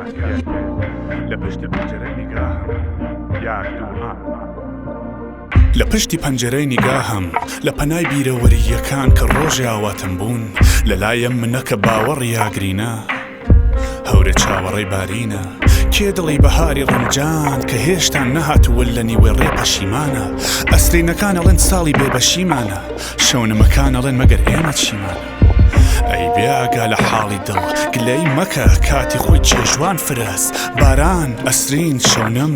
یەک لە پشتی پەنجەرەی نیگاهم یاک دوو ئا. لە پشتی پەنجەرەی نیگاهم لە پەنای بیرەوەرییەکان کە ڕۆژێ ئاواتم بوون لە لایم منە کە باوەڕی ئاگرینە هەورێ چاوەڕێی بارینە کێ دڵی بەهاری ڕەنجان کە هێشتان نەهاتووە لە نیوەی ڕێ پەشیمانە ئەسرینەکان ئەڵێن ساڵی بێبەشیمانە شەونمەکان ئەڵێن مەگەر ئێمە چیمانە ئەی بێ ئاگا لە حاڵی دڵ گلەی مەکە کاتی خۆی چێژوان فرەس باران ئەسرین شەونم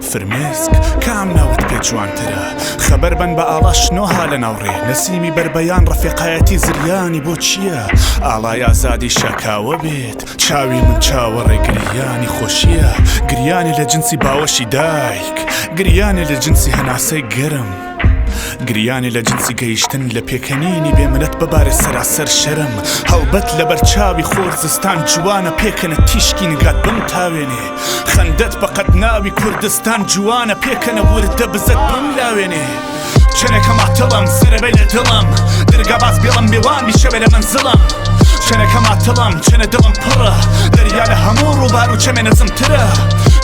فرمێسک کام ناوت پێ جوانترە خەبەر بن بە ئاڵا شنۆها لە ناو ڕێ نەسیمی بەربەیان ڕەفیقایەتی زریانی بۆ چییە ئاڵای ئازادی شەکاوە بێت چاوی من چاوەڕێ گریانی خۆشییە گریانی لە جنسی باوەشی دایک گریانی لە جنسی هەناسەی گەرم گریانی لە جنسی گەیشتن لە پێکەنینی بێ منەت ببارێ سەراسەر شەرم هەڵبەت لەبەر چاوی خۆر زستان جوانە پێکەنە تیشکی نگات بمتاوێنێ خەندەت بە قەد ناوی کوردستان جوانە پێکەنە وردە بزەت بملاوێنێ چەنێکە ماتڵم سەرەبەی لە دڵم درگا باز بێڵم مێوان بیشەوێ لە مەنزڵم چەنێکە ماتڵم چەنە دڵم پڕە دەریا لە هەموو ڕووبار و چەمێ نزمترە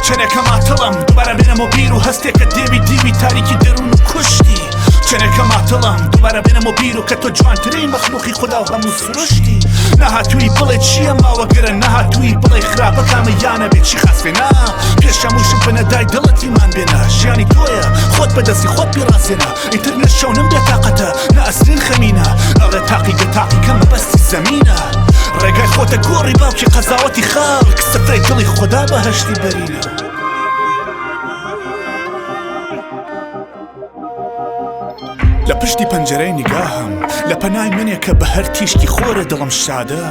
چەنێکە ماتڵم دووبارە بێنەمەوە بیر و هەستێکە دێوی دیوی تاریکی دەروون و کوشتی چەنێکە ماتڵم دووبارە بێنەمەوە بیر و کە تۆ جوانترین مەخلوقی خودا و هەموو سروشتی نەهاتووی بڵێ چییە ماوە گرە نەهاتووی بڵێ خراپە کامە یانە بێ چی خاس فێنا پێش هەمووشم بنەدای دڵت ئیمان بێنە ژیانی تۆیە خۆت بەدەستی خۆت پیڕازێنە ئیتر نە شەونم بێتاقەتە نە ئەسرین خەمینە ئەڵێ تاقیگە تاقیکە مەبەستی زەمینە ڕێگای خۆتە گۆڕی باوکی قەزاوەتی خەڵک سفرەی دڵی خۆدا بەهەشتی بەرینە. لە پشتی پەنجەرەی نیگاهم لە پەنای منێ کە بە هەر تیشکی خۆرێ دڵم شادە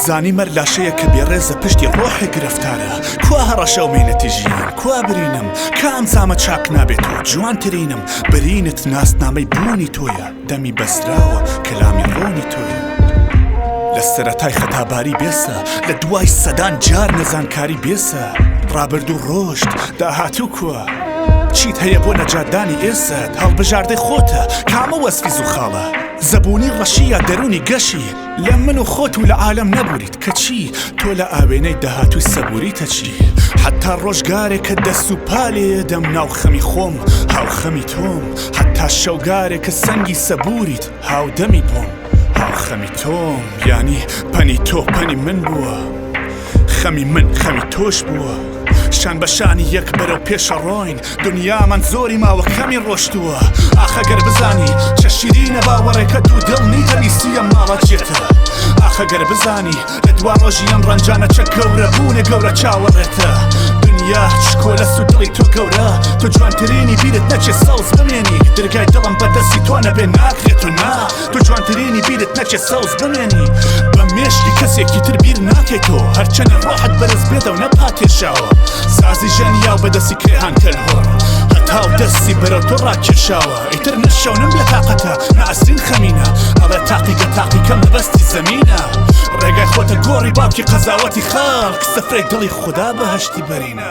زانی مەر لاشەیە کە بێڕێزە پشتی ڕۆحێ گرفتارە کوا هەڕەشە و مەینەتی ژیان کوا برینم کام زامە چاک نابێت و جوانترینم برینت ناسنامەی بوونی تۆیە دەمی بەسراوە کەلامی ڕۆنی تۆیە لە سەرەتای خەتاباری بێسە لە دوای سەدان جار نەزانکاری بێسە ڕابردوو ڕۆشت داهاتوو کووە چیت هەیە بۆ نەجاتدانی ئێسەت هەڵبژاردەی خۆتە کامە وەسفی زوخاڵە زەبوونی ڕەشی یا دەروونی گەشی لە من و خۆت و لە عالەم نەبووریت کەچی تۆ لە ئاوێنەی داهاتووی سەبووریتە چی حەتا ڕۆژگارێک کە دەست و پا لێدەم ناو خەمی خۆم هاوخەمی تۆم حەتا شەوگارێک کە سەنگی سەبووریت هاودەمی بۆم هاوخەمی تۆم یانی پەنی تۆ پەنی من بووە خەمی من خەمی تۆش بووە شان بە شانی یەک بەرەو پێشەڕۆین دنیامان زۆری ماوە کەمی ڕۆشتووە ئاخە گەر بزانی چە شیرینە باوەڕێکە دوو دڵ نیتە بیستیە ماڵە جێتە ئاخە گەر بزانی لە دوا ڕۆژی ئەم ڕەنجانە چە گەورە بوونێ گەورە چاوەڕێتە دنیا چکۆلەس و دڵی تۆ گەورە تۆ جوانترینی بیرت نەچێ سەوز بمێنی درگای دڵم بەدەستی تۆ نەبێ ناکرێت و نا تۆ جوانترینی بیرت نەچێ سەوز بمێنی بە مێشکی کەسێکی تر بیر ناکەیتەوە هەرچەنە ڕۆحت بەرز بێتەوە نەپاتێشاوە سازی ژەنیاو بەدەستی کرێهان کەلهۆڕ هەتاو دەستی بەرەو تۆ ڕاکێشاوە ئیتر نە شەونم بێتاقەتە نە ئەسرین خەمینە ئەڵێ تاقیگە تاقیکە مەبەستی زەمینە ڕێگای خۆتە گۆڕی باوکی قەزاوەتی خەڵک سفرەی دڵی خودا بەهەشتی بەرینە.